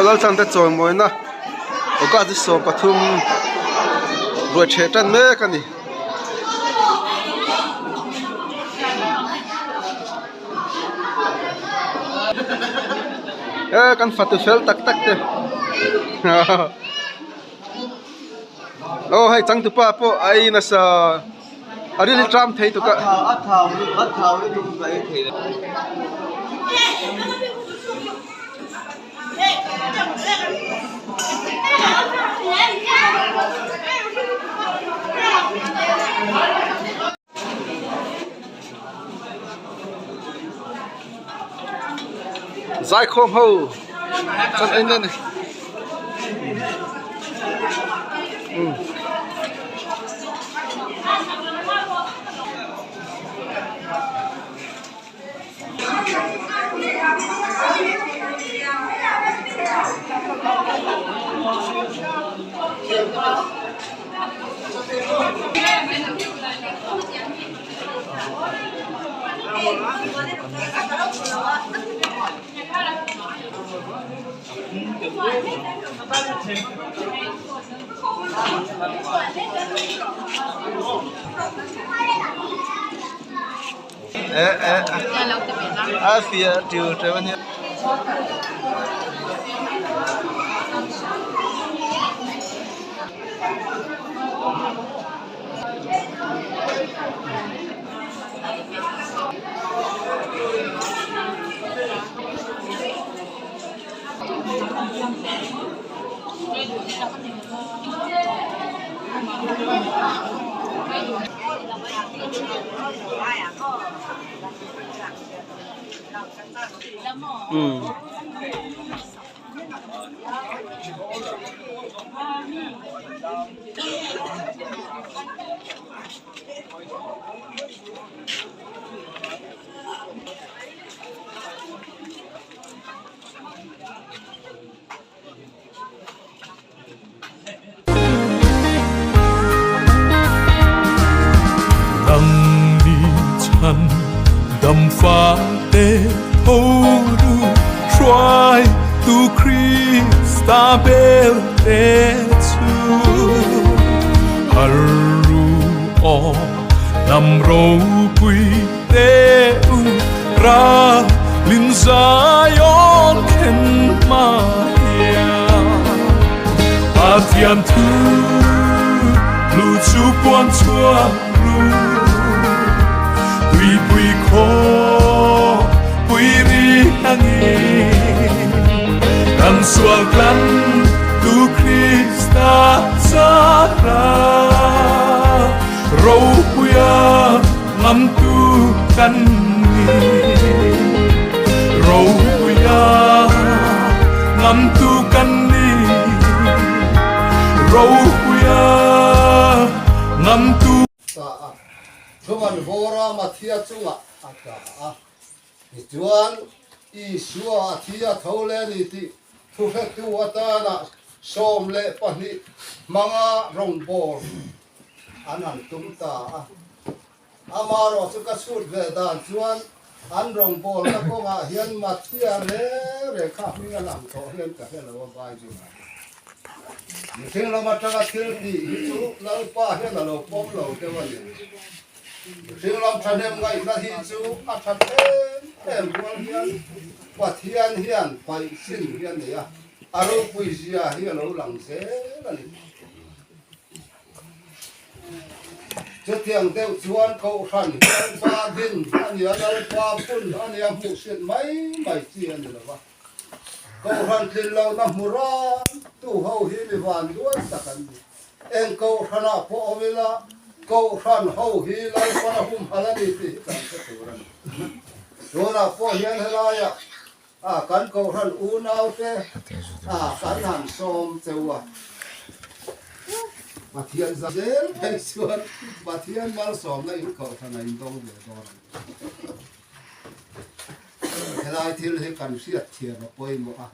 Lalchangte chawimawina August ni 13 ruai ṭheh ṭan mek a ni. E kan fatu fel tak tak te aw hei changtupa pawh a ei nasa a ril tram thei tuk a. Zaikhawm ho chuan en a ni. A fia tiu teuh a nia. Nangni chhan dam fa te ho ru hruai tu Krista bel te chu har ru aw hnam ropui te u ra lin Zion khen hma hian Pathian thu lu chu puan chhuak ru tuipui khaw pui ri angin kan sual tlan tu Krista zara ropuia Ngamtu kan ni Ropuia ngamtu kan ni Ropuia ngamtu Ta a, chuan vawra Mathia chungah a tla a. Tichuan, Isua a thi a tho le ni tih thuhretu atana 12 hmanga rawngbâwl an han tum ta a. Amaherawh chu ka chhut ve dan chuan an rawngbawlna kawngah hian Mathia reng reng kha hming a lang tawh hian ka hre lo a Bible-ah hian. Mihring lam atanga thil tih hi chu Lalpa hian a lo pawm lo deuh a ni. Mihring lam thahnem ngaihna hi chu a that em em rual hian Pathian hian paih chin hi a nei a, a ropui zia hi a lo lang zel a ni. Chutiang deuh chuan Kohhran hi Lalpa din a nia, Lalpa phun a nia hmuhsit mai mai chi a ni lo va. Kohhran tlin lohna hmu ran tu ho hi mi van duai tak an ni. Eng Kohhranah pawh awm ila, Kohhran ho hi Lalpana humhalh a ni tih hi kan hre tur a ni. Tunah pawh hian helaiah A kan Kohhran unaute a kan han sawm cheu a, Pathian za zel phei chuan Pathian malsawmna in Kohhran a indawng ve dawn a ni. Helai thil hi kan hriat thiam a pawimawh a,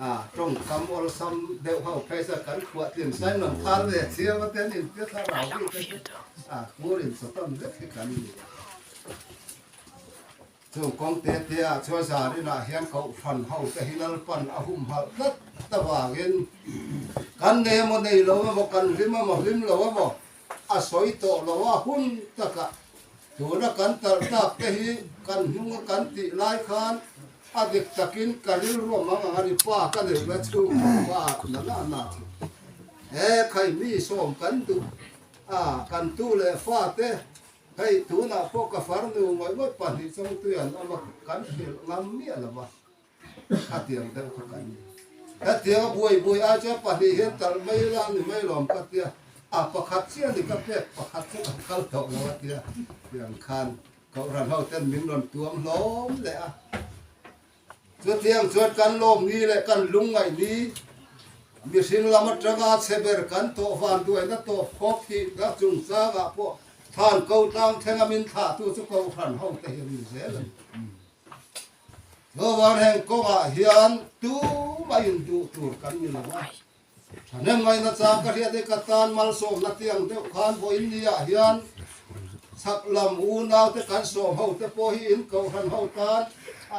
a tawngkam awlsam deuh ho phei chuan kan khuahtlin Simon thar ve chiam a ten inpia thlarau bik te chu a kur inchawtam vek hi kan ni a. Chung kawng te te ah chuan zarinah hian kohhran ho te hi Lalpan a humhalh tlat avangin kan nei emaw nei lo emaw, kan hlim emaw hlim lo emaw a sawi tawh lo a, hun takah tuna kan talh tak te hi kan hnunga kan tih lai khan a dik takin ka rilru a mang ang a ni, pa ka nei la chhungkaw pa na na na chu he khaimi sawm kan duh a, kan tu leh fa te Hei tunah pawh ka farnu ngawih ngawih pahnih chawngtui an awm a, kan hrilh ngam miah lo va, a tiang deuh kha kan ni. Hetiang a buai buai ai chuan pahnih hian talh mai ila ni mai lawm ka tia, a pakhat chiah ni ka pek pakhat chu kan kal tawh lo a tia, tiang khan Kohhran ho ten min rawn tuam hlawm leh a. Chutiang chuan kan lawm ni leh kan lungngaih ni, mihring lam atanga chhe ber kan tawh vanduaina tawp khawp tih na chungchangah pawh thlan ko tlang thlenga min thlahtu chu Kohhran hote hi an ni zel a ni. Chuan heng kawngah hian tumah induh tur kan ni lo a, Thahnem ngaihna chang ka hriat hi ka tan malsawmna tiang deuh khan vawiin ni ah hian chhak lam unaute kan sawm ho te pawh hi in kohhran ho tan.